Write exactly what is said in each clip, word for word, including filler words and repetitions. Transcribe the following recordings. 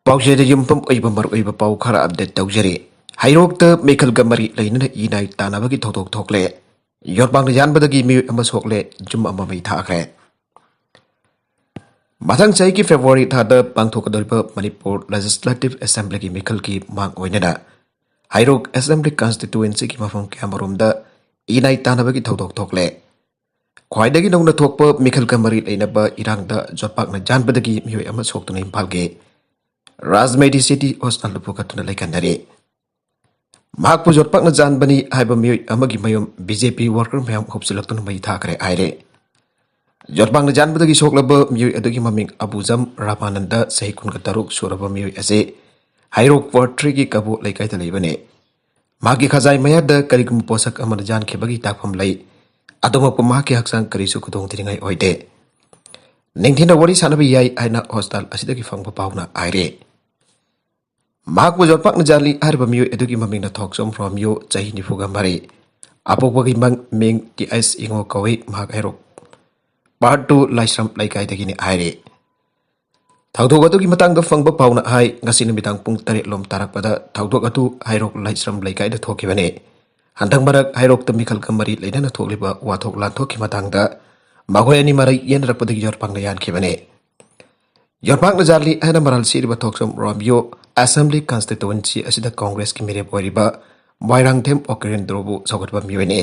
ꯄꯥꯎꯆꯦꯗ ꯌꯨꯝꯐꯝ ꯑꯣꯏꯕ ꯃꯔꯨꯑꯣꯏꯕ ꯄꯥꯎ ꯈꯔ ꯑꯞꯗꯦꯠ ꯇꯧꯖꯔꯤ꯫ ꯍꯩꯔꯣꯛꯇ ꯃꯤꯈꯜꯒ ꯃꯔꯤ ꯂꯩꯅꯅ ꯏ ꯅꯥꯏ ꯇꯥꯟꯅꯕꯒꯤ ꯊꯧꯗꯣꯛ ꯊꯣꯛꯂꯦ꯫ ꯌꯣꯠꯄꯥꯛꯅ ꯌꯥꯟꯕꯗꯒꯤ ꯃꯤꯑꯣꯏ ꯑꯃ ꯁꯣꯛꯂꯦ, ꯌꯨꯝ ꯑꯃ ꯃꯩ ꯊꯥꯈ꯭ꯔꯦ꯫ ꯃꯊꯪ ꯆꯍꯤꯒꯤ ꯐꯦꯕ꯭ꯔꯨꯋꯥꯔꯤ ꯊꯥꯗ ꯄꯥꯡꯊꯣꯛꯀꯗꯧꯔꯤꯕ ꯃꯅꯤꯄꯨꯔ ꯂꯦꯖꯤꯁꯂꯦꯇꯤꯚ ꯑꯦꯁꯦꯝꯕ꯭ꯂꯤꯒꯤ ꯃꯤꯈꯜꯒꯤ ꯃꯥꯡ ꯑꯣꯏꯅꯅ ꯍꯩꯔꯣꯛ ꯑꯦꯁꯦꯝꯕ꯭ꯂꯤ ꯀꯟꯁꯇꯤꯇꯨꯋꯦꯟꯁꯤꯒꯤ ꯃꯐꯝ ꯀꯌꯥꯃꯔꯣꯝꯗ ꯏ ꯅꯥꯏ ꯇꯥꯟꯅꯕꯒꯤ ꯊꯧꯗꯣꯛ ꯊꯣꯛꯂꯦ꯫ ꯈ꯭ꯋꯥꯏꯗꯒꯤ ꯅꯧꯅ ꯊꯣꯛꯄ ꯃꯤꯈꯜꯒ ꯃꯔꯤ ꯂꯩꯅꯕ ꯏꯔꯥꯡꯗ ꯌꯣꯠꯄꯥꯛꯅ ꯌꯥꯟꯕꯗꯒꯤ ꯃꯤꯑꯣꯏ ꯑꯃ ꯁꯣꯛꯇꯨꯅ ꯏꯝꯐꯥꯜꯒꯤ ꯔꯥꯖꯃꯦꯗꯤ ꯁꯤꯇꯤ ꯍꯣꯁꯄꯤꯇꯥꯜꯗ ꯄꯨꯈꯠꯇꯨꯅ ꯂꯩꯈꯟꯅꯔꯦ꯫ ꯃꯍꯥꯛꯄꯨ ꯌꯣꯠꯄꯥꯛꯅ ꯌꯥꯟꯕꯅꯤ ꯍꯥꯏꯕ ꯃꯤꯑꯣꯏ ꯑꯃꯒꯤ ꯃꯌꯨꯝ ꯕꯤ ꯖꯦ ꯄꯤ ꯋꯥꯔꯀꯔ ꯃꯌꯥꯝ ꯍꯨꯞꯆꯤꯜꯂꯛꯇꯨꯅ ꯃꯩ ꯊꯥꯈ꯭ꯔꯦ ꯍꯥꯏꯔꯦ꯫ ꯌꯣꯠꯄꯥꯛꯅ ꯌꯥꯟꯕꯗꯒꯤ ꯁꯣꯛꯂꯕ ꯃꯤꯑꯣꯏ ꯑꯗꯨꯒꯤ ꯃꯃꯤꯡ ꯑꯕꯨꯖꯝ ꯔꯥꯃꯥꯅꯟꯗ, ꯆꯍꯤ ꯀꯨꯟꯒ ꯇꯔꯨꯛ ꯁꯨꯔꯕ ꯃꯤꯑꯣꯏ ꯑꯁꯤ ꯍꯩꯔꯣꯛ ꯋꯥꯔꯗ ꯊ꯭ꯔꯤꯒꯤ ꯀꯕꯣ ꯂꯩꯀꯥꯏꯗ ꯂꯩꯕꯅꯤ꯫ ꯃꯍꯥꯛꯀꯤ ꯈꯖꯥꯏ ꯃꯌꯥꯗ ꯀꯔꯤꯒꯨꯝꯕ ꯄꯣꯠꯁꯛ ꯑꯃꯅ ꯌꯥꯟꯈꯤꯕꯒꯤ ꯇꯥꯛꯐꯝ ꯂꯩ꯫ ꯑꯗꯨꯃꯛꯄꯨ ꯃꯍꯥꯛꯀꯤ ꯍꯛꯆꯥꯡ ꯀꯔꯤꯁꯨ ꯈꯨꯗꯣꯡꯊꯤꯅꯤꯡꯉꯥꯏ ꯑꯣꯏꯗꯦ꯫ ꯅꯤꯡꯊꯤꯅ ꯋꯥꯔꯤ ꯁꯥꯟꯅꯕ ꯌꯥꯏ ꯍꯥꯏꯅ ꯍꯣꯁꯄꯤꯇꯥꯜ ꯑꯁꯤꯗꯒꯤ ꯐꯪꯕ ꯄꯥꯎꯅ ꯍꯥꯏꯔꯤ꯫ ꯃꯍꯥꯛꯄꯨ ꯌꯣꯠꯄꯥꯛꯅ ꯌꯥꯜꯂꯤ ꯍꯥꯏꯔꯤꯕ ꯃꯤꯑꯣꯏ ꯑꯗꯨꯒꯤ ꯃꯃꯤꯡꯅ ꯊꯣꯛꯆꯣꯝ ꯔꯣꯃꯤꯌꯣ, ꯆꯍꯤ ꯅꯤꯐꯨꯒ ꯃꯔꯤ꯫ ꯑꯄꯣꯛꯄꯒꯤ ꯃꯪ-, ꯃꯤꯡ ꯇꯤ ꯑꯩꯁ ꯏꯉꯣ ꯀꯧꯏ꯫ ꯃꯍꯥꯛ ꯍꯩꯔꯣꯛ ꯄꯥꯔꯠ ꯇꯨ ꯂꯥꯏꯁ꯭ꯔꯝ ꯂꯩꯀꯥꯏꯗꯒꯤꯅꯤ ꯍꯥꯏꯔꯤ꯫ ꯊꯧꯗꯣꯛ ꯑꯗꯨꯒꯤ ꯃꯇꯥꯡꯗ ꯐꯪꯕ ꯄꯥꯎꯅ ꯍꯥꯏ, ꯉꯁꯤ ꯅꯨꯃꯤꯗꯥꯡ ꯄꯨꯡ ꯇꯔꯦꯠ ꯂꯣꯝ ꯇꯥꯔꯛꯄꯗ ꯊꯧꯗꯣꯛ ꯑꯗꯨ ꯍꯩꯔꯣꯛ ꯂꯥꯏꯁ꯭ꯔꯝ ꯂꯩꯀꯥꯏꯗ ꯊꯣꯛꯈꯤꯕꯅꯤ꯫ ꯍꯟꯗꯛ ꯃꯔꯛ ꯍꯩꯔꯣꯛꯇ ꯃꯤꯈꯜꯒ ꯃꯔꯤ ꯂꯩꯅꯅ ꯊꯣꯛꯂꯤꯕ ꯋꯥꯊꯣꯛ ꯂꯥꯟꯊꯣꯛꯀꯤ ꯃꯇꯥꯡꯗ ꯃꯈꯣꯏ ꯑꯅꯤ ꯃꯔꯩ ꯌꯦꯟꯅꯔꯛꯄꯗꯒꯤ ꯌꯣꯠꯄꯥꯛꯅ ꯌꯥꯟꯈꯤꯕꯅꯤ꯫ ꯌꯣꯠꯄꯥꯛꯅ ꯌꯥꯜꯂꯤ ꯍꯥꯏꯅ ꯃꯔꯥꯜ ꯁꯤꯔꯤꯕ ꯊꯣꯛꯆꯣꯝ ꯔꯣꯃꯤꯌꯣ ꯑꯦꯁꯦꯝꯕ꯭ꯂꯤ ꯀꯟꯁꯇꯤꯇꯨꯋꯦꯟꯁꯤ ꯑꯁꯤꯗ ꯀꯣꯡꯒ꯭ꯔꯦꯁꯀꯤ ꯃꯤꯔꯦꯞ ꯑꯣꯏꯔꯤꯕ ꯃꯣꯏꯔꯥꯡꯊꯦꯝ ꯑꯣꯀꯤꯔꯦꯟꯗ꯭ꯔꯣꯕꯨ ꯁꯧꯒꯠꯄ ꯃꯤꯑꯣꯏꯅꯤ꯫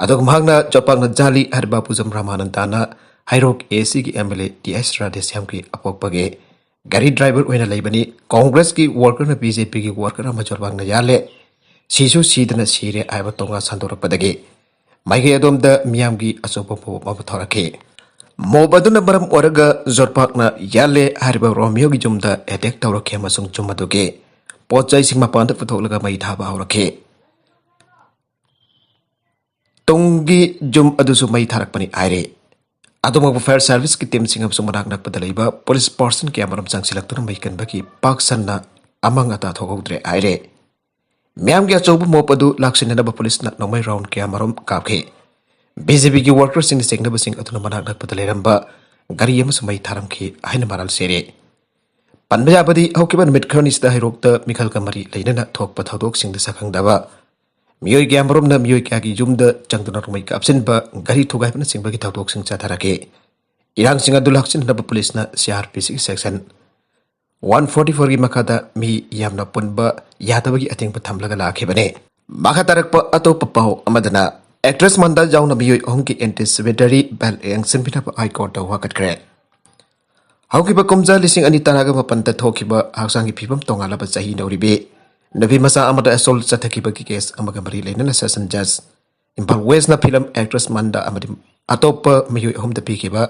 ꯑꯗꯨꯒ ꯃꯍꯥꯛꯅ ꯌꯣꯠꯄꯥꯛꯅ ꯌꯥꯜꯂꯤ ꯍꯥꯏꯔꯤꯕ ꯄꯨꯖꯝ ꯔꯥꯃꯥꯅꯟꯗꯥꯅ ꯍꯩꯔꯣꯛ ꯑꯦ ꯁꯤꯒꯤ ꯑꯦꯝ ꯑꯦꯜ ꯑꯦ ꯇꯤ ꯑꯦꯁ ꯔꯥꯙꯦꯁ꯭ꯌꯥꯝꯒꯤ ꯑꯄꯣꯛꯄꯒꯤ ꯒꯥꯔꯤ ꯗ꯭ꯔꯥꯏꯚꯔ ꯑꯣꯏꯅ ꯂꯩꯕꯅꯤ꯫ ꯀꯣꯡꯒ꯭ꯔꯦꯁꯀꯤ ꯋꯥꯔꯀꯔꯅ ꯕꯤ ꯖꯦ ꯄꯤꯒꯤ ꯋꯥꯔꯀꯔ ꯑꯃ ꯌꯣꯠꯄꯥꯛꯅ ꯌꯥꯜꯂꯦ꯫ ꯁꯤꯁꯨ ꯁꯤꯗꯅ ꯁꯤꯔꯦ ꯍꯥꯏꯕ ꯇꯣꯉꯥꯟ ꯁꯟꯗꯣꯔꯛꯄꯗꯒꯤ ꯃꯥꯏꯀꯩ ꯑꯗꯣꯝꯗ ꯃꯤꯌꯥꯝꯒꯤ ꯑꯆꯧꯕ ꯃꯣꯞ ꯑꯃ ꯊꯣꯔꯛꯈꯤ꯫ ꯃꯣꯞ ꯑꯗꯨꯅ ꯃꯔꯝ ꯑꯣꯏꯔꯒ ꯌꯣꯠꯄꯥꯛꯅ ꯌꯥꯜꯂꯦ ꯍꯥꯏꯔꯤꯕ ꯔꯣꯃꯤꯌꯣꯒꯤ ꯌꯨꯝꯗ ꯑꯦꯇꯦꯛ ꯇꯧꯔꯛꯈꯤ ꯑꯃꯁꯨꯡ ꯌꯨꯝ ꯑꯗꯨꯒꯤ ꯄꯣꯠ ꯆꯩꯁꯤꯡ ꯃꯄꯥꯟꯗ ꯄꯨꯊꯣꯛꯂꯒ ꯃꯩ ꯊꯥꯕ ꯍꯧꯔꯛꯈꯤ꯫ ꯇꯨꯡꯒꯤ ꯌꯨꯝ ꯑꯗꯨꯁꯨ ꯃꯩ ꯊꯥꯔꯛꯄꯅꯤ ꯍꯥꯏꯔꯤ꯫ ꯑꯗꯨꯃꯛꯄꯨ ꯐꯥꯌꯔ ꯁꯥꯔꯚꯤꯁꯀꯤ ꯇꯤꯝꯁꯤꯡ ꯑꯃꯁꯨꯡ ꯃꯅꯥꯛ ꯅꯛꯄꯗ ꯂꯩꯕ ꯄꯨꯂꯤꯁ ꯄꯥꯔꯁꯟ ꯀꯌꯥꯃꯔꯨꯝ ꯆꯪꯁꯤꯜꯂꯛꯇꯨꯅ ꯃꯩ ꯀꯟꯕꯒꯤ ꯄꯥꯛ ꯁꯟꯅ ꯑꯃꯥꯡ ꯑꯇꯥ ꯊꯣꯛꯍꯧꯗ꯭ꯔꯦ ꯍꯥꯏꯔꯦ꯫ ꯃꯤꯌꯥꯝꯒꯤ ꯑꯆꯧꯕ ꯃꯣꯞ ꯑꯗꯨ ꯂꯥꯛꯁꯤꯟꯅꯅꯕ ꯄꯨꯂꯤꯁꯅ ꯅꯣꯡꯃꯩ ꯔꯥꯎꯟ ꯀꯌꯥꯃꯔꯨꯝ ꯀꯥꯞꯈꯤ꯫ ꯕꯤ ꯖꯦ ꯄꯤꯒꯤ ꯋꯥꯔꯀꯔꯁꯤꯡꯅ ꯆꯤꯡꯅꯕꯁꯤꯡ ꯑꯗꯨꯅ ꯃꯅꯥꯛ ꯅꯛꯄꯗ ꯂꯩꯔꯝꯕ ꯒꯥꯔꯤ ꯑꯃꯁꯨ ꯃꯩ ꯊꯥꯔꯝꯈꯤ ꯍꯥꯏꯅ ꯃꯔꯥꯜ ꯁꯤꯔꯦ꯫ ꯄꯟꯕ ꯌꯥꯕꯗꯤ, ꯍꯧꯈꯤꯕ ꯅꯨꯃꯤꯠ ꯈꯔꯅꯤꯁꯤꯗ ꯍꯩꯔꯣꯛꯇ ꯃꯤꯈꯜꯒ ꯃꯔꯤ ꯂꯩꯅꯅ ꯊꯣꯛꯄ ꯊꯧꯗꯣꯛꯁꯤꯡꯗ ꯁꯛꯈꯪꯗꯕ ꯃꯤꯑꯣꯏ ꯀꯌꯥꯃꯔꯨꯝꯅ ꯃꯤꯑꯣꯏ ꯀꯌꯥꯒꯤ ꯌꯨꯝꯗ ꯆꯪꯗꯨꯅ ꯅꯣꯡꯃꯩ ꯀꯥꯞꯁꯤꯟꯕ, ꯒꯥꯔꯤ ꯊꯨꯒꯥꯏꯕꯅꯆꯤꯡꯕꯒꯤ ꯊꯧꯗꯣꯛꯁꯤꯡ ꯆꯠꯊꯔꯛꯈꯤ꯫ ꯏꯔꯥꯡꯁꯤꯡ ꯑꯗꯨ ꯂꯥꯛꯁꯤꯟꯅꯅꯕ ꯄꯨꯂꯤꯁꯅ ꯁꯤ ꯑꯥꯔ ꯄꯤ ꯁꯤꯒꯤ ꯁꯦꯛꯁꯟ ꯋꯥꯟ ꯐꯣꯔꯇꯤ ꯐꯣꯔꯒꯤ ꯃꯈꯥꯗ ꯃꯤ ꯌꯥꯝꯅ ꯄꯨꯟꯕ ꯌꯥꯗꯕꯒꯤ ꯑꯊꯤꯡꯕ ꯊꯝꯂꯒ ꯂꯥꯛꯈꯤꯕꯅꯤ꯫ ꯃꯈꯥ ꯇꯥꯔꯛꯄ ꯑꯇꯣꯞꯄ ꯄꯥꯎ ꯑꯃꯗꯅ, ꯑꯦꯛꯇ꯭ꯔꯦꯁ ꯃꯟꯗꯥ ꯌꯥꯎꯅ ꯃꯤꯑꯣꯏ ꯑꯍꯨꯝꯒꯤ ꯑꯦꯟꯇꯤꯁꯤꯄꯦꯇꯔꯤ ꯕꯦꯜ ꯌꯦꯡꯁꯤꯟꯕꯤꯅꯕ ꯍꯥꯏ ꯀꯣꯔꯠꯇ ꯋꯥꯀꯠꯈ꯭ꯔꯦ꯫ ꯍꯧꯈꯤꯕ ꯀꯨꯝꯖꯥ ꯂꯤꯁꯤꯡ ꯑꯅꯤ ꯇꯔꯥꯒ ꯃꯥꯄꯟꯗ ꯊꯣꯛꯈꯤꯕ ꯍꯛꯆꯥꯡꯒꯤ ꯐꯤꯕꯝ ꯇꯣꯉꯥꯟꯂꯕ ꯆꯍꯤ ꯅꯧꯔꯤꯕꯤ ꯅꯨꯄꯤ ꯃꯆꯥ ꯑꯃꯗ ꯑꯦꯁꯣꯜꯠ ꯆꯠꯊꯈꯤꯕꯒꯤ ꯀꯦꯁ ꯑꯃꯒ ꯃꯔꯤ ꯂꯩꯅꯅ ꯁꯦꯁꯟ ꯖꯖ ꯏꯝꯐꯥꯜ ꯋꯦꯁꯅ ꯐꯤꯂꯝ ꯑꯦꯛꯇ꯭ꯔꯦꯁ ꯃꯟꯗꯥ ꯑꯃꯗꯤ ꯑꯇꯣꯞꯄ ꯃꯤꯑꯣꯏ ꯑꯍꯨꯝꯗ ꯄꯤꯈꯤꯕ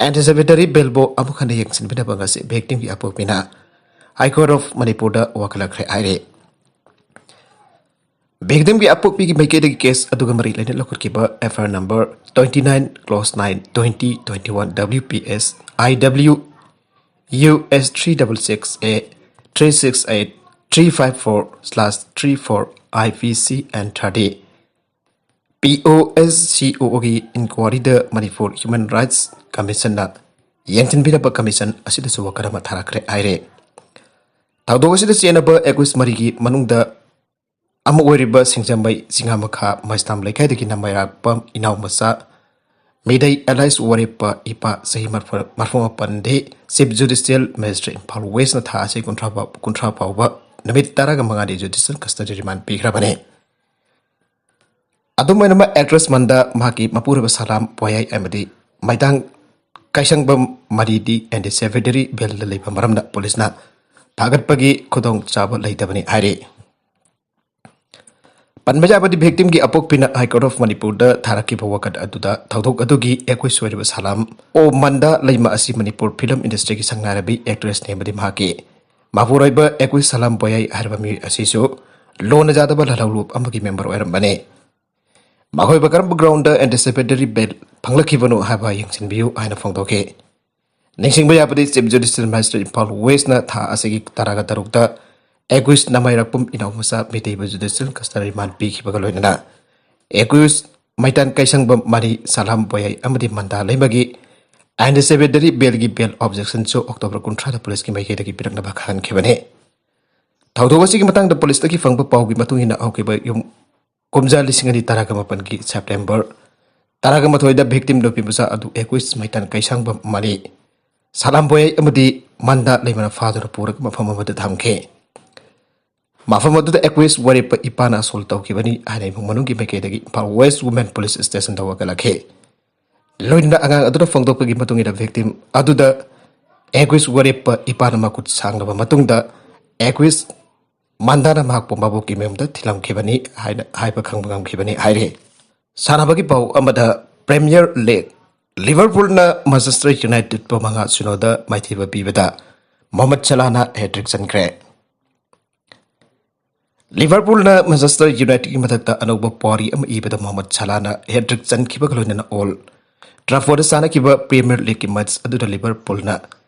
ꯑꯦꯟꯇꯤꯁꯤꯄꯦꯇꯔꯤ ꯕꯦꯜꯕꯨ ꯑꯃꯨꯛ ꯍꯟꯅ ꯌꯦꯡꯁꯤꯟꯕꯤꯅꯕ ꯉꯁꯤ ꯚꯤꯛꯇꯤꯝꯒꯤ ꯑꯄꯣꯛꯄꯤꯅ ꯍꯥꯏ ꯀꯣꯔꯠ ꯑꯣꯐ ꯃꯅꯤꯄꯨꯔꯗ ꯋꯥꯀꯠꯂꯛꯈ꯭ꯔꯦ ꯍꯥꯏꯔꯤ꯫ ꯚꯤꯛꯇꯤꯝꯒꯤ ꯑꯄꯣꯛꯄꯤꯒꯤ ꯃꯥꯏꯀꯩꯗꯒꯤ ꯀꯦꯁ ꯑꯗꯨꯒ ꯃꯔꯤ ꯂꯩꯅꯅ ꯂꯧꯈꯠꯈꯤꯕ F I R number twenty nine clause nine twenty twenty one W P S I W U S three double six A three six eight three five four slash three four I P C and thirty P O S C O O ꯒꯤ ꯏꯟꯀ꯭ꯋꯥꯔꯤꯗ Manipur human rights ꯀꯃꯤꯁꯟꯅ ꯌꯦꯡꯁꯤꯟꯕꯤꯅꯕ commission ꯑꯁꯤꯗꯁꯨ ꯋꯥꯀꯠ ꯑꯃ ꯊꯥꯔꯛꯈ꯭ꯔꯦ ꯍꯥꯏꯔꯦ꯫ ꯊꯧꯗꯣꯛ ꯑꯁꯤꯗ ꯆꯦꯟꯅꯕ ꯑꯦꯀꯨꯏꯁ ꯃꯔꯤꯒꯤ ꯃꯅꯨꯡꯗ ꯑꯃ ꯑꯣꯏꯔꯤꯕ ꯁꯤꯡꯖꯃꯩ ꯆꯤꯉꯥꯃꯈꯥ ꯃꯩꯁꯅꯥꯝ ꯂꯩꯀꯥꯏꯗꯒꯤ ꯅꯃꯩꯔꯥꯛꯄꯝ ꯏꯅꯥꯎ ꯃꯆꯥ ꯃꯤꯗꯩ ꯑꯦꯂꯥꯏꯁ ꯋꯥꯔꯦꯞꯄ ꯏꯄꯥ ꯆꯍꯤ ꯃꯔꯐꯨ ꯃꯔꯐꯨ ꯃꯥꯄꯟꯗꯤ ꯆꯤꯐ ꯖꯨꯗꯤꯁꯤꯌꯦꯜ ꯃꯦꯖꯤꯁꯇ꯭ꯔꯦꯠ ꯏꯝꯐꯥꯜ ꯋꯦꯁꯅ ꯊꯥ ꯑꯁꯤ ꯀꯨꯟꯊ꯭ꯔꯥ ꯐꯥꯎ-, ꯀꯨꯟꯊ꯭ꯔꯥ ꯐꯥꯎꯕ ꯅꯨꯃꯤꯠ ꯇꯔꯥꯒ ꯃꯉꯥꯅꯤ ꯖꯨꯗꯤꯁꯤꯌꯦꯜ ꯀꯁꯇꯗꯤ ꯔꯤꯃꯥꯟ ꯄꯤꯈ꯭ꯔꯕꯅꯤ꯫ ꯑꯗꯨꯝ ꯑꯣꯏꯅꯃꯛ, ꯑꯦꯛꯇ꯭ꯔꯦꯁ ꯃꯟꯗꯥ ꯃꯍꯥꯛꯀꯤ ꯃꯄꯨꯔꯣꯏꯕ ꯁꯂꯥꯝ ꯄꯣꯌꯥꯏ ꯑꯃꯗꯤ ꯃꯩꯇꯥꯡ ꯀꯩꯁꯪꯕꯝ ꯃꯔꯤꯗꯤ ꯑꯦꯟꯇꯤꯁꯤꯄꯦꯇꯔꯤ ꯕꯦꯜꯗ ꯂꯩꯕ ꯃꯔꯝꯅ ꯄꯨꯂꯤꯁꯅ ꯐꯥꯒꯠꯄꯒꯤ ꯈꯨꯗꯣꯡꯆꯥꯕ ꯂꯩꯇꯕꯅꯤ ꯍꯥꯏꯔꯤ꯫ ꯄꯟꯕ ꯌꯥꯕꯗꯤ, ꯚꯤꯛꯇꯤꯝꯒꯤ ꯑꯄꯣꯛꯄꯤꯅ ꯍꯥꯏ ꯀꯣꯔꯠ ꯑꯣꯐ ꯃꯅꯤꯄꯨꯔꯗ ꯊꯥꯔꯛꯈꯤꯕ ꯋꯥꯀꯠ ꯑꯗꯨꯗ ꯊꯧꯗꯣꯛ ꯑꯗꯨꯒꯤ ꯑꯦꯀꯨꯏꯁ ꯑꯣꯏꯔꯤꯕ ꯁꯂꯥꯝ ꯑꯣ ꯃꯟꯗꯥ ꯂꯩꯃ ꯑꯁꯤ ꯃꯅꯤꯄꯨꯔ ꯐꯤꯂꯝ ꯏꯟꯗꯁꯇ꯭ꯔꯤꯒꯤ ꯁꯛꯅꯥꯏꯔꯕꯤ ꯑꯦꯛꯇ꯭ꯔꯦꯁꯅꯤ ꯑꯃꯗꯤ ꯃꯍꯥꯛꯀꯤ ꯃꯄꯨꯔꯣꯏꯕ ꯑꯦꯀꯨꯏꯁ ꯁꯂꯥꯝ ꯄꯣꯌꯥꯏ ꯍꯥꯏꯔꯕ ꯃꯤꯑꯣꯏ ꯑꯁꯤꯁꯨ ꯂꯣꯟꯅ ꯌꯥꯗꯕ ꯂꯥꯜꯍꯧꯂꯨꯞ ꯑꯃꯒꯤ ꯃꯦꯝꯕꯔ ꯑꯣꯏꯔꯝꯕꯅꯤ꯫ ꯃꯈꯣꯏꯕꯨ ꯀꯔꯝꯕ ꯒ꯭ꯔꯥꯎꯟꯗ ꯑꯦꯟꯇꯤꯁꯤꯄꯦꯇꯔꯤ ꯕꯦꯜ ꯐꯪꯂꯛꯈꯤꯕꯅꯣ ꯍꯥꯏꯕ ꯌꯦꯡꯁꯤꯟꯕꯤꯌꯨ ꯍꯥꯏꯅ ꯐꯣꯡꯗꯣꯛꯈꯤ꯫ ꯅꯤꯡꯁꯤꯡꯕ ꯌꯥꯕꯗꯤ, ꯆꯤꯐ ꯖꯨꯗꯤꯁꯤꯌꯦꯜ ꯃꯦꯖꯤꯁꯇ꯭ꯔꯦꯠ ꯏꯝꯐꯥꯜ ꯋꯦꯁꯅ ꯊꯥ ꯑꯁꯤꯒꯤ ꯇꯔꯥꯒ ꯇꯔꯨꯛꯇ ꯑꯦꯀꯨꯏꯁ ꯅꯃꯥꯏꯔꯛꯄꯝ ꯏꯅꯥꯎ ꯃꯆꯥ ꯃꯤꯇꯩꯕ ꯖꯨꯗꯤꯁꯤꯌꯦꯜ ꯀꯁꯇꯗꯤ ꯔꯤꯃꯥꯟ ꯄꯤꯈꯤꯕꯒ ꯂꯣꯏꯅꯅ ꯑꯦꯀꯨꯏꯁ ꯃꯩꯇꯥꯟ ꯀꯩꯁꯪꯕꯝ ꯃꯔꯤ ꯁꯂꯥꯝ ꯄꯣꯌꯥꯏ ꯑꯃꯗꯤ ꯃꯟꯗꯥ ꯂꯩꯃꯒꯤ ꯑꯦꯟ ꯗꯤ ꯁꯦꯕꯦꯗꯔꯤ ꯕꯦꯜꯒꯤ ꯕꯦꯜ ꯑꯣꯕꯖꯦꯛꯁꯟꯁꯨ ꯑꯣꯛꯇꯣꯕꯔ ꯀꯨꯟꯊ꯭ꯔꯥꯗ ꯄꯨꯂꯤꯁꯀꯤ ꯃꯥꯏꯀꯩꯗꯒꯤ ꯄꯤꯔꯛꯅꯕ ꯈꯪꯍꯟꯈꯤꯕꯅꯤ꯫ ꯊꯧꯗꯣꯛ ꯑꯁꯤꯒꯤ ꯃꯇꯥꯡꯗ ꯄꯨꯂꯤꯁꯇꯒꯤ ꯐꯪꯕ ꯄꯥꯎꯒꯤ ꯃꯇꯨꯡ ꯏꯟꯅ, ꯍꯧꯈꯤꯕ ꯌꯨꯝ ꯀꯨꯝꯖꯥ ꯂꯤꯁꯤꯡ ꯑꯅꯤ ꯇꯔꯥꯒ ꯃꯥꯄꯟꯒꯤ ꯁꯦꯞꯇꯦꯝꯕꯔ ꯇꯔꯥꯒ ꯃꯥꯊꯣꯏꯗ ꯚꯤꯛꯇꯤꯝ ꯅꯨꯄꯤ ꯃꯆꯥ ꯑꯗꯨ ꯑꯦꯀꯨꯏꯁ ꯃꯩꯇꯥꯟ ꯀꯩꯁꯥꯡꯕꯝ ꯃꯅꯤ ꯁꯂꯥꯝꯕꯣꯌꯥꯏ ꯑꯃꯗꯤ ꯃꯟꯗꯥ ꯂꯩꯃꯅ ꯐꯥꯗꯨꯅ ꯄꯨꯔꯒ ꯃꯐꯝ ꯑꯃꯗ ꯊꯝꯈꯤ꯫ ꯃꯐꯝ ꯑꯗꯨꯗ ꯑꯦꯀꯨꯏꯁ ꯋꯥꯔꯦꯞꯄ ꯏꯄꯥꯅ ꯑꯁꯣꯜ ꯇꯧꯈꯤꯕꯅꯤ ꯍꯥꯏꯅ ꯏꯃꯨꯡ ꯃꯅꯨꯡꯒꯤ ꯃꯥꯏꯀꯩꯗꯒꯤ ꯏꯝꯐꯥꯜ ꯋꯦꯁ ꯋꯨꯃꯦꯟ ꯄꯨꯂꯤꯁ ꯁ꯭ꯇꯦꯁꯟꯗ ꯋꯥꯀꯠꯂꯛꯈꯤ꯫ ꯂꯣꯏꯅꯅ ꯑꯉꯥꯡ ꯑꯗꯨꯅ ꯐꯣꯡꯗꯣꯛꯄꯒꯤ ꯃꯇꯨꯡ ꯏꯟꯅ, ꯚꯤꯛꯇꯤꯝ ꯑꯗꯨꯗ ꯑꯦꯀꯨꯏꯁ ꯋꯥꯔꯦꯞꯄ ꯏꯄꯥꯅ ꯃꯈꯨꯠ ꯁꯥꯡꯂꯕ ꯃꯇꯨꯡꯗ, ꯑꯦꯀꯨꯏꯁ ꯃꯟꯗꯥꯅ ꯃꯍꯥꯛꯄꯨ ꯃꯕꯣꯛꯀꯤ ꯃꯌꯨꯝꯗ ꯊꯤꯜꯂꯝꯈꯤꯕꯅꯤ ꯍꯥꯏꯅ ꯍꯥꯏꯕ ꯈꯪꯕ ꯉꯝꯈꯤꯕꯅꯤ ꯍꯥꯏꯔꯤ꯫ ꯁꯥꯟꯅꯕꯒꯤ ꯄꯥꯎ ꯑꯃꯗ, ꯄ꯭ꯔꯤꯃꯤꯌꯔ ꯂꯤꯒ, ꯂꯤꯚꯔꯄꯨꯜꯅ ꯃꯥꯟꯆꯦꯁꯇꯔ ꯌꯨꯅꯥꯏꯇꯦꯗꯄꯨ ꯃꯉꯥ ꯁꯤꯅꯣꯗ ꯃꯥꯏꯊꯤꯕ ꯄꯤꯕꯗ ꯃꯣꯍꯃꯗ ꯁꯂꯥꯅ ꯍꯦꯇ꯭ꯔꯤꯛ ꯆꯟꯈ꯭ꯔꯦ꯫ ꯂꯤꯚꯔꯄꯨꯜꯅ ꯃꯥꯟꯆꯦꯁꯇꯔ ꯌꯨꯅꯥꯏꯇꯦꯗꯀꯤ ꯃꯊꯛꯇ ꯑꯅꯧꯕ ꯄꯨꯋꯥꯔꯤ ꯑꯃ ꯏꯕꯗ ꯃꯣꯍꯃꯗ ꯁꯂꯥꯅ ꯍꯦꯇ꯭ꯔꯤꯛ ꯆꯟꯈꯤꯕꯒ ꯂꯣꯏꯅꯅ ꯑꯣꯜ ꯇ꯭ꯔꯥꯐꯣꯔꯗ ꯁꯥꯟꯅꯈꯤꯕ ꯄ꯭ꯔꯤꯃꯤꯌꯔ ꯂꯤꯒꯀꯤ ꯃꯦꯆ ꯑꯗꯨꯗ ꯂꯤꯚꯔꯄꯨꯜꯅ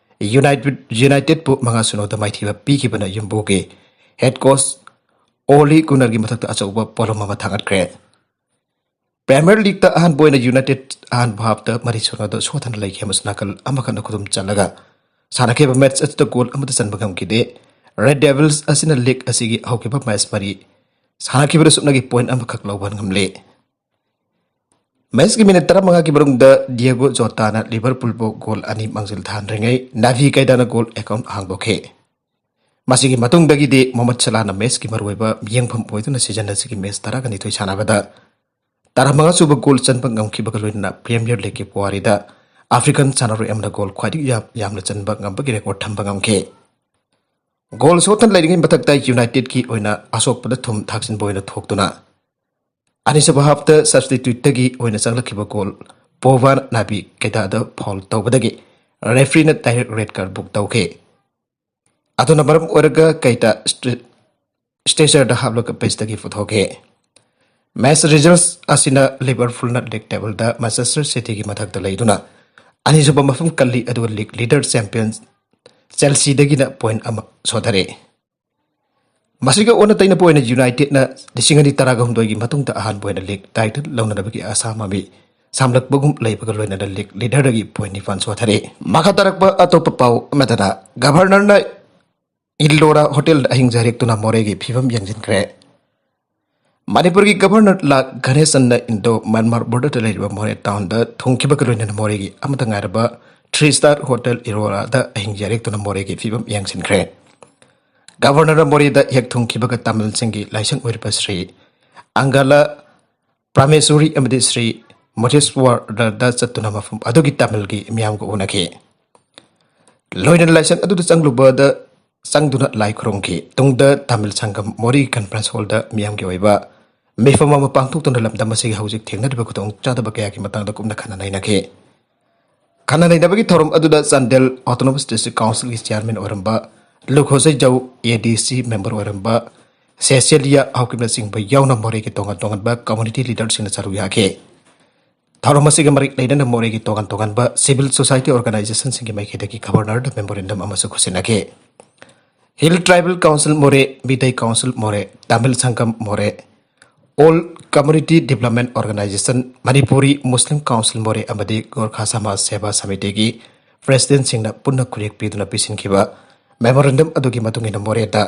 ꯌꯨꯅꯥꯏꯇꯦꯗ, ꯌꯨꯅꯥꯏꯇꯦꯗꯄꯨ ꯃꯉꯥ ꯁꯤꯅꯣꯗ ꯃꯥꯏꯊꯤꯕ ꯄꯤꯈꯤꯕꯅ ꯌꯨꯝꯕꯨꯒꯤ ꯍꯦꯗ ꯀꯣꯆ ꯑꯣꯂꯤ ꯒꯨꯅꯔꯒꯤ ꯃꯊꯛꯇ ꯑꯆꯧꯕ ꯄꯣꯠꯂꯨꯝ ꯑꯃ ꯊꯥꯡꯒꯠꯈ꯭ꯔꯦ꯫ ꯄ꯭ꯔꯤꯃꯤꯌꯔ ꯂꯤꯒꯇ ꯑꯍꯥꯟꯕ ꯑꯣꯏꯅ ꯌꯨꯅꯥꯏꯇꯦꯗ ꯑꯍꯥꯟꯕ ꯍꯥꯞꯇ ꯃꯔꯤ ꯁꯤꯅꯣꯗ ꯁꯣꯠꯊꯅ ꯂꯩꯈꯤ ꯑꯃꯁꯨꯡ ꯅꯥꯀꯜ ꯑꯃꯈꯛꯅ ꯈꯨꯗꯨꯝ ꯆꯜꯂꯒ ꯁꯥꯟꯅꯈꯤꯕ ꯃꯦꯆ ꯑꯗꯨꯗ ꯒꯣꯜ ꯑꯃꯠꯇ ꯆꯟꯕ ꯉꯝꯈꯤꯗꯦ꯫ ꯔꯦꯗ ꯗꯦꯚꯤꯜꯁ ꯑꯁꯤꯅ ꯂꯤꯒ ꯑꯁꯤꯒꯤ ꯍꯧꯈꯤꯕ ꯃꯦꯆ ꯃꯔꯤ ꯁꯥꯟꯅꯈꯤꯕꯗ ꯁꯨꯞꯅꯒꯤ ꯄꯣꯏꯟꯠ ꯑꯃꯈꯛ ꯂꯧꯕ ꯉꯝꯂꯦ꯫ ꯃꯦꯆꯀꯤ ꯃꯤꯅꯤꯠ ꯇꯔꯥꯃꯉꯥꯒꯤ ꯃꯅꯨꯡꯗ ꯗꯤꯌꯦꯒꯣ ꯖꯣꯇꯥꯅ ꯂꯤꯚꯔꯄꯨꯜꯕꯨ ꯒꯣꯜ ꯑꯅꯤ ꯃꯥꯡꯖꯤꯜ ꯊꯥꯍꯟꯗ꯭ꯔꯤꯉꯩ ꯅꯥꯚꯤ ꯀꯩꯗꯥꯅ ꯒꯣꯜ ꯑꯦꯀꯥꯎꯟꯠ ꯍꯥꯡꯗꯣꯛꯈꯤ꯫ ꯃꯁꯤꯒꯤ ꯃꯇꯨꯡꯗꯒꯤꯗꯤ ꯃꯣꯍꯃꯗ ꯁꯂꯥꯅ ꯃꯦꯆꯀꯤ ꯃꯔꯨꯑꯣꯏꯕ ꯃꯤꯠꯌꯦꯡꯐꯝ ꯑꯣꯏꯗꯨꯅ ꯁꯤꯖꯟ ꯑꯁꯤꯒꯤ ꯃꯦꯆ ꯇꯔꯥꯒ ꯅꯤꯊꯣꯏ ꯁꯥꯟꯅꯕꯗ ꯇꯔꯥꯃꯉꯥ ꯁꯨꯕ ꯒꯣꯜ ꯆꯟꯕ ꯉꯝꯈꯤꯕꯒ ꯂꯣꯏꯅꯅ ꯄ꯭ꯔꯤꯃꯤꯌꯔ ꯂꯤꯒꯀꯤ ꯄꯨꯋꯥꯔꯤꯗ ꯑꯥꯐ꯭ꯔꯤꯀꯟ ꯁꯥꯟꯅꯔꯣꯏ ꯑꯃꯅ ꯒꯣꯜ ꯈ꯭ꯋꯥꯏꯗꯒꯤ ꯌꯥꯝ-, ꯌꯥꯝꯅ ꯆꯟꯕ ꯉꯝꯕꯒꯤ ꯔꯦꯀꯣꯔꯗ ꯊꯝꯕ ꯉꯝꯈꯤ꯫ ꯒꯣꯜ ꯁꯣꯛꯇꯅ ꯂꯩꯔꯤꯉꯩ ꯃꯊꯛꯇ ꯌꯨꯅꯥꯏꯇꯦꯗꯀꯤ ꯑꯣꯏꯅ ꯑꯁꯣꯛꯄꯗ ꯊꯨꯝ ꯊꯥꯛꯆꯤꯟꯕ ꯑꯣꯏꯅ ꯊꯣꯛꯇꯨꯅ ꯑꯅꯤꯁꯨꯕ ꯍꯥꯞꯇ ꯁꯕꯁꯇꯤꯇ꯭ꯌꯨꯠꯇꯒꯤ ꯑꯣꯏꯅ ꯆꯪꯂꯛꯈꯤꯕ ꯒꯣꯜ ꯄꯣꯚꯥ ꯅꯥꯕꯤ ꯀꯩꯗꯥꯗ ꯐꯥꯎꯜ ꯇꯧꯕꯗꯒꯤ ꯔꯦꯐ꯭ꯔꯤꯅ ꯗꯥꯏꯔꯦꯛ ꯔꯦꯗ ꯀꯥꯔꯗ ꯕꯨꯛ ꯇꯧꯈꯤ꯫ ꯑꯗꯨꯅ ꯃꯔꯝ ꯑꯣꯏꯔꯒ ꯀꯩꯗꯥ ꯁ꯭ꯇ꯭ꯔꯦ-, ꯁ꯭ꯇ꯭ꯔꯦꯆꯔꯗ ꯍꯥꯞꯂꯒ ꯄꯤꯆꯇꯒꯤ ꯄꯨꯊꯣꯛꯈꯤ꯫ ꯃꯦꯆ ꯔꯤꯖꯜꯠ ꯑꯁꯤꯅ ꯂꯤꯚꯔꯄꯨꯜꯅ ꯂꯤꯒ ꯇꯦꯕꯜꯗ ꯃꯥꯟꯆꯦꯁꯇꯔ ꯁꯤꯇꯤꯒꯤ ꯃꯊꯛꯇ ꯂꯩꯗꯨꯅ ꯑꯅꯤꯁꯨꯕ ꯃꯐꯝ ꯀꯜꯂꯤ, ꯑꯗꯨꯒ ꯂꯤꯒ ꯂꯤꯗꯔ ꯆꯦꯝꯄꯤꯌꯟ ꯆꯦꯜꯁꯤꯗꯒꯤꯅ ꯄꯣꯏꯟꯠ ꯑꯃ ꯁꯣꯟꯊꯔꯦ꯫ ꯃꯁꯤꯒ ꯑꯣꯟꯅ ꯇꯩꯅꯕ ꯑꯣꯏꯅ ꯌꯨꯅꯥꯏꯇꯦꯗꯅ ꯂꯤꯁꯤꯡ ꯑꯅꯤ ꯇꯔꯥꯒ ꯍꯨꯝꯗꯣꯏꯒꯤ ꯃꯇꯨꯡꯗ ꯑꯍꯥꯟꯕ ꯑꯣꯏꯅ ꯂꯤꯒ ꯇꯥꯏꯇꯜ ꯂꯧꯅꯅꯕꯒꯤ ꯑꯁꯥ ꯃꯃꯤ ꯁꯥꯝꯂꯛꯄꯒꯨꯝ ꯂꯩꯕꯒ ꯂꯣꯏꯅꯅ ꯂꯤꯛ ꯂꯤꯗꯔꯗꯒꯤ ꯄꯣꯏꯟ ꯅꯤꯄꯥꯟ ꯁꯣꯊꯔꯦ꯫ ꯃꯈꯥ ꯇꯥꯔꯛꯄ ꯑꯇꯣꯞꯄ ꯄꯥꯎ ꯑꯃꯗꯅ ꯒꯚꯔꯅꯔꯅ ꯏꯜꯂꯣꯔꯥ ꯍꯣꯇꯦꯜꯗ ꯑꯍꯤꯡ ꯌꯥꯔꯦꯛꯇꯨꯅ ꯃꯣꯔꯦꯒꯤ ꯐꯤꯕꯝ ꯌꯦꯡꯁꯤꯟꯈ꯭ꯔꯦ꯫ ꯃꯅꯤꯄꯨꯔꯒꯤ ꯒꯚꯔꯅꯔ ꯂꯥ ꯒꯅꯦꯁꯟꯅ ꯏꯟꯗꯣ ꯃ꯭ꯌꯥꯟꯃꯥꯔ ꯕꯣꯔꯗꯔꯗ ꯂꯩꯔꯤꯕ ꯃꯣꯔꯦ ꯇꯥꯎꯟꯗ ꯊꯨꯡꯈꯤꯕꯒ ꯂꯣꯏꯅꯅ ꯃꯣꯔꯦꯒꯤ ꯑꯃꯠꯇ ꯉꯥꯏꯔꯕ ꯊ꯭ꯔꯤ ꯁ꯭ꯇꯥꯔ ꯍꯣꯇꯦꯜ ꯏꯔꯣꯔꯥꯗ ꯑꯍꯤꯡ ꯌꯥꯔꯦꯛꯇꯨꯅ ꯃꯣꯔꯦꯒꯤ ꯐꯤꯕꯝ ꯌꯦꯡꯁꯤꯟꯈ꯭ꯔꯦ꯫ ꯒꯚꯔꯅꯔ ꯃꯣꯔꯦꯗ ꯍꯦꯛ ꯊꯨꯡꯈꯤꯕꯒ ꯇꯥꯃꯤꯜꯁꯤꯡꯒꯤ ꯂꯥꯏꯁꯪ ꯑꯣꯏꯔꯤꯕ ꯁ꯭ꯔꯤ ꯑꯪꯒꯥꯂꯥ ꯄ꯭ꯔꯥꯃꯦꯁꯣꯔꯤ ꯑꯃꯗꯤ ꯁ꯭ꯔꯤ ꯃꯨꯖꯦꯁ꯭ꯋꯔꯗ ꯆꯠꯇꯨꯅ ꯃꯐꯝ ꯑꯗꯨꯒꯤ ꯇꯥꯃꯤꯜꯒꯤ ꯃꯤꯌꯥꯝꯒ ꯎꯅꯈꯤ꯫ ꯂꯣꯏꯅꯅ ꯂꯥꯏꯁꯪ ꯑꯗꯨꯗ ꯆꯪꯂꯨꯕꯗ ꯆꯪꯗꯨꯅ ꯂꯥꯏ ꯈꯨꯔꯨꯝꯈꯤ꯫ ꯇꯨꯡꯗ ꯇꯥꯃꯤꯜ ꯁꯪꯒꯝ ꯃꯣꯔꯤ ꯀꯟꯐꯔꯦꯟꯁ ꯍꯣꯜꯗ ꯃꯤꯌꯥꯝꯒꯤ ꯑꯣꯏꯕ ꯃꯤꯐꯝ ꯑꯃ ꯄꯥꯡꯊꯣꯛꯇꯨꯅ ꯂꯝꯗꯝ ꯑꯁꯤꯒꯤ ꯍꯧꯖꯤꯛ ꯊꯦꯡꯅꯔꯤꯕ ꯈꯨꯗꯣꯡꯆꯥꯗꯕ ꯀꯌꯥꯒꯤ ꯃꯇꯥꯡꯗ ꯀꯨꯞꯅ ꯈꯟꯅ ꯅꯩꯅꯈꯤ꯫ ꯈꯟꯅ ꯅꯩꯅꯕꯒꯤ ꯊꯧꯔꯝ ꯑꯗꯨꯗ ꯆꯥꯟꯗꯦꯜ ꯑꯣꯇꯣꯅꯣꯃꯁ ꯗꯤꯁꯇ꯭ꯔꯤꯛ ꯀꯥꯎꯟꯁꯤꯜꯒꯤ ꯆꯤꯌꯥꯔꯃꯦꯟ ꯑꯣꯏꯔꯝꯕ ꯂꯨꯈꯣꯖꯩꯖꯧ, ꯑꯦ ꯗꯤ ꯁꯤ ꯃꯦꯝꯕꯔ ꯑꯣꯏꯔꯝꯕ ꯁꯦꯁꯦꯂꯤꯌꯥ ꯍꯥꯎꯀꯤꯞꯅꯆꯤꯡꯕ ꯌꯥꯎꯅ ꯃꯣꯔꯦꯒꯤ ꯇꯣꯉꯥꯟ ꯇꯣꯉꯥꯟꯕ ꯀꯝꯃꯨꯅꯤꯇꯤ ꯂꯤꯗꯔꯁꯤꯡꯅ ꯁꯔꯨꯛ ꯌꯥꯈꯤ꯫ ꯊꯧꯔꯝ ꯑꯁꯤꯒ ꯃꯔꯤ ꯂꯩꯅꯅ ꯃꯣꯔꯦꯒꯤ ꯇꯣꯉꯥꯟ ꯇꯣꯉꯥꯟꯕ ꯁꯤꯚꯤꯜ ꯁꯣꯁꯥꯏꯇꯤ ꯑꯣꯔꯒꯅꯥꯏꯖꯦꯁꯟꯁꯤꯡꯒꯤ ꯃꯥꯏꯀꯩꯗꯒꯤ ꯒꯚꯔꯅꯔꯗ ꯃꯦꯃꯣꯔꯦꯟꯗꯝ ꯑꯃꯁꯨ ꯈꯨꯠꯁꯤꯟꯅꯈꯤ꯫ ꯍꯤꯜ ꯇ꯭ꯔꯥꯏꯕꯦꯜ ꯀꯥꯎꯟꯁꯤꯜ ꯃꯣꯔꯦ, ꯃꯤꯇꯩ ꯀꯥꯎꯟꯁꯤꯜ ꯃꯣꯔꯦ, Tamil Sangam Moreh, all community development organisation, Manipuri Muslim council Moreh ꯑꯃꯗꯤ ꯒꯣꯔꯈꯥ ꯁꯃꯥꯖ ꯁꯦꯕꯥ ꯁꯃꯤꯇꯤꯒꯤ ꯄ꯭ꯔꯦꯁꯤꯗꯦꯟꯠꯁꯤꯡꯅ ꯄꯨꯟꯅ ꯈꯨꯔꯦꯛ ꯄꯤꯗꯨꯅ ꯄꯤꯁꯤꯟꯈꯤꯕ ꯃꯦꯃꯣꯔꯦꯟꯗꯝ ꯑꯗꯨꯒꯤ ꯃꯇꯨꯡ ꯏꯟꯅ ꯃꯣꯔꯦꯗ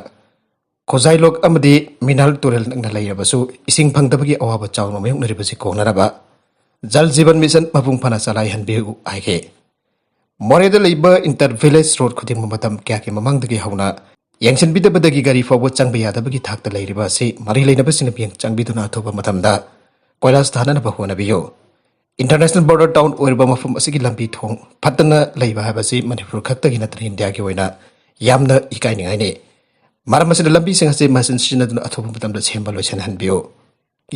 ꯈꯣꯖꯥꯏꯂꯣꯛ ꯑꯃꯗꯤ ꯃꯤꯅꯥꯜ ꯇꯨꯔꯦꯜ ꯅꯛꯅ ꯂꯩꯔꯕꯁꯨ ꯏꯁꯤꯡ ꯐꯪꯗꯕꯒꯤ ꯑꯋꯥꯕ ꯆꯥꯎꯅ ꯃꯥꯌꯣꯛꯅꯔꯤꯕꯁꯤ ꯀꯣꯛꯅꯅꯕ ꯖꯜ ꯖꯤꯕꯟ ꯃꯤꯁꯟ ꯃꯄꯨꯡ ꯐꯥꯅ ꯆꯂꯥꯏꯍꯟꯕꯤꯌꯨ ꯍꯥꯏꯈꯤ꯫ ꯃꯣꯔꯦꯗ ꯂꯩꯕ ꯏꯟꯇꯔ ꯚꯤꯂꯦꯖ ꯔꯣꯗ ꯈꯨꯗꯤꯡꯃꯛ ꯃꯇꯝ ꯀꯌꯥꯒꯤ ꯃꯃꯥꯡꯗꯒꯤ ꯍꯧꯅ ꯌꯦꯡꯁꯤꯟꯕꯤꯗꯕꯗꯒꯤ ꯒꯥꯔꯤ ꯐꯥꯎꯕ ꯆꯪꯕ ꯌꯥꯗꯕꯒꯤ ꯊꯥꯛꯇ ꯂꯩꯔꯤꯕ ꯑꯁꯤ ꯃꯔꯤ ꯂꯩꯅꯕꯁꯤꯡꯅ ꯃꯤꯠꯌꯦꯡ ꯆꯪꯕꯤꯗꯨꯅ ꯑꯊꯨꯕ ꯃꯇꯝꯗ ꯀꯣꯏꯂꯥꯁ ꯊꯥꯅꯅꯕ ꯍꯣꯠꯅꯕꯤꯌꯨ꯫ ꯏꯟꯇꯔꯅꯦꯁꯅꯦꯜ ꯕꯣꯔꯗꯔ ꯇꯥꯎꯟ ꯑꯣꯏꯔꯤꯕ ꯃꯐꯝ ꯑꯁꯤꯒꯤ ꯂꯝꯕꯤ ꯊꯣꯡ ꯐꯠꯇꯅ ꯂꯩꯕ ꯍꯥꯏꯕꯁꯤ ꯃꯅꯤꯄꯨꯔ ꯈꯛꯇꯒꯤ ꯅꯠꯇꯅ ꯏꯟꯗꯤꯌꯥꯒꯤ ꯑꯣꯏꯅ ꯌꯥꯝꯅ ꯏꯀꯥꯏꯅꯤꯡꯉꯥꯏꯅꯤ꯫ ꯃꯔꯝ ꯑꯁꯤꯅ ꯂꯝꯕꯤꯁꯤꯡ ꯑꯁꯤ ꯃꯁꯤꯟ ꯁꯤꯖꯤꯟꯅꯗꯨꯅ ꯑꯊꯨꯕ ꯃꯇꯝꯗ ꯁꯦꯝꯕ ꯂꯣꯏꯁꯤꯟꯍꯟꯕꯤꯌꯨ꯫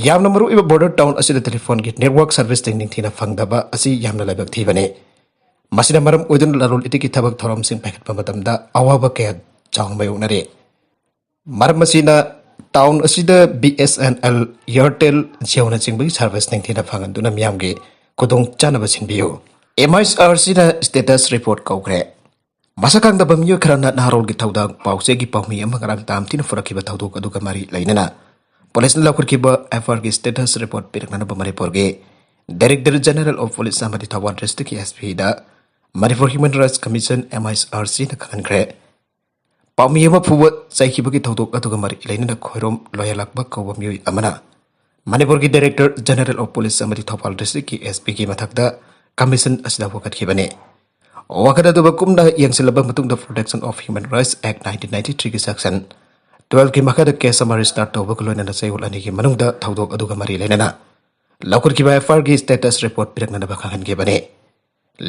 ꯌꯥꯝꯅ ꯃꯔꯨꯑꯣꯏꯕ ꯕꯣꯔꯗꯔ ꯇꯥꯎꯟ ꯑꯁꯤꯗ ꯇꯦꯂꯤꯐꯣꯟꯒꯤ ꯅꯦꯠꯋꯥꯔꯛ ꯁꯔꯚꯤꯁ ꯇꯦꯡꯅꯤꯡ ꯊꯤꯅ ꯐꯪꯗꯕ ꯑꯁꯤ ꯌꯥꯝꯅ ꯂꯥꯏꯕꯛ ꯊꯤꯕꯅꯤ꯫ ꯃꯁꯤꯅ ꯃꯔꯝ ꯑꯣꯏꯗꯨꯅ ꯂꯂꯣꯟ ꯏꯇꯤꯛꯀꯤ ꯊꯕꯛ ꯊꯧꯔꯝꯁꯤꯡ ꯄꯥꯏꯈꯠꯄ ꯃꯇꯝꯗ ꯑꯋꯥꯕ ꯀꯌꯥ ꯆꯥꯎꯅ ꯃꯥꯌꯣꯛꯅꯔꯤ꯫ ꯃꯔꯝ ꯑꯁꯤꯅ ꯇꯥꯎꯟ ꯑꯁꯤꯗ B S N L, Airtel, ꯖꯤꯑꯣꯅꯆꯤꯡꯕꯒꯤ ꯁꯔꯚꯤꯁ ꯅꯤꯡꯊꯤꯅ ꯐꯪꯍꯟꯗꯨꯅ ꯃꯤꯌꯥꯝꯒꯤ ꯈꯨꯗꯣꯡꯆꯥꯅꯕ ꯁꯤꯟꯕꯤꯌꯨ꯫ ꯑꯦꯝ ꯑꯥꯏ ꯑꯥꯔ ꯁꯤꯅ ꯁ꯭ꯇꯦꯇꯁ ꯔꯤꯄꯣꯔꯠ ꯀꯧꯈ꯭ꯔꯦ꯫ ꯃꯁꯛ ꯈꯪꯗꯕ ꯃꯤꯑꯣꯏ ꯈꯔꯅ ꯅꯍꯥꯔꯣꯜꯒꯤ ꯊꯧꯗꯥꯡ ꯄꯥꯎꯆꯦꯒꯤ ꯄꯥꯎꯃꯤ ꯑꯃ ꯉꯔꯥꯡ ꯇꯥꯝꯊꯤꯅ ꯐꯨꯔꯛꯈꯤꯕ ꯊꯧꯗꯣꯛ ꯑꯗꯨꯒ ꯃꯔꯤ ꯂꯩꯅꯅ ꯄꯨꯂꯤꯁꯅ ꯂꯧꯈꯠꯈꯤꯕ ꯑꯦꯐ ꯑꯥꯏ ꯑꯥꯔꯒꯤ ꯁ꯭ꯇꯦꯇꯁ ꯔꯤꯄꯣꯔꯠ ꯄꯤꯔꯛꯅꯅꯕ ꯃꯅꯤꯄꯨꯔꯒꯤ Director General of Police ꯑꯃꯗꯤ ꯊꯧꯕꯥꯜ District ꯀꯤ S P ꯗ Manipur Human Rights Commission, M H R C ꯅ ꯈꯪꯍꯟꯈ꯭ꯔꯦ꯫ ꯄꯥꯎꯃꯤ ꯑꯃ ꯐꯨꯕ ꯆꯩꯈꯤꯕꯒꯤ ꯊꯧꯗꯣꯛ ꯑꯗꯨꯒ ꯃꯔꯤ ꯂꯩꯅꯅ ꯈꯣꯏꯔꯣꯝ ꯂꯣꯌꯥꯂꯥꯛꯄ ꯀꯧꯕ ꯃꯤꯑꯣꯏ ꯑꯃꯅ ꯃꯅꯤꯄꯨꯔꯒꯤ Director General of Police ꯑꯃꯗꯤ ꯊꯧꯕꯥꯜ District ꯀꯤ S P ꯒꯤ ꯃꯊꯛꯇ Commission ꯑꯁꯤꯗ ꯋꯥꯀꯠꯈꯤꯕꯅꯤ꯫ ꯋꯥꯀꯠ ꯑꯗꯨ ꯃꯀꯨꯞꯅ ꯌꯦꯡꯁꯤꯜꯂꯕ ꯃꯇꯨꯡꯗ Protection of Human Rights Act nineteen ninety three ꯒꯤ Section twelve ꯀꯤ ꯃꯈꯥꯗ case ꯑꯃ register ꯇꯧꯕꯒ ꯂꯣꯏꯅꯅ ꯆꯌꯣꯜ ꯑꯅꯤꯒꯤ ꯃꯅꯨꯡꯗ ꯊꯧꯗꯣꯛ ꯑꯗꯨꯒ ꯃꯔꯤ ꯂꯩꯅꯅ ꯂꯧꯈꯠꯈꯤꯕ F I R ꯒꯤ status report ꯄꯤꯔꯛꯅꯅꯕ ꯈꯪꯍꯟꯈꯤꯕꯅꯤ꯫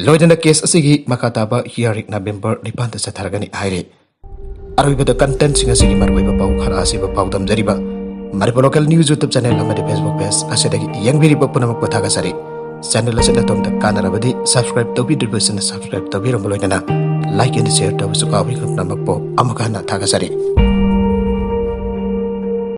ꯂꯣꯏꯅꯅ case ꯑꯁꯤꯒꯤ ꯃꯈꯥ ꯇꯥꯕ hearing November ꯅꯤꯄꯥꯟꯗ ꯆꯠꯊꯔꯒꯅꯤ ꯍꯥꯏꯔꯤ꯫ ꯑꯔꯣꯏꯕꯗ content ꯁꯤꯡ ꯑꯁꯤꯒꯤ ꯃꯔꯨꯑꯣꯏꯕ ꯄꯥꯎ ꯈꯔ ꯑꯁꯤꯕꯨ ꯄꯥꯎꯗꯝꯖꯔꯤꯕ Manipur Local News YouTube channel ꯑꯃꯗꯤ Facebook page ꯑꯁꯤꯗꯒꯤ ꯌꯦꯡꯕꯤꯔꯤꯕ ꯄꯨꯝꯅꯃꯛꯄꯨ ꯊꯥꯒꯠꯆꯔꯤ꯫ Channel ꯑꯁꯤ ꯅꯇꯣꯝꯇ ꯀꯥꯟꯅꯔꯕꯗꯤ subscribe ꯇꯧꯕꯤꯗ꯭ꯔꯤꯕꯁꯤꯡꯅ subscribe ꯇꯧꯕꯤꯔꯝꯕ ꯂꯣꯏꯅꯅ like and share ꯇꯧꯕꯁꯨ ꯀꯥꯎꯕꯤꯒꯅꯨ꯫ ꯄꯨꯝꯅꯃꯛꯄꯨ ꯑꯃꯨꯛꯀ ꯍꯟꯅ ꯊꯥꯒꯠꯆꯔꯤ꯫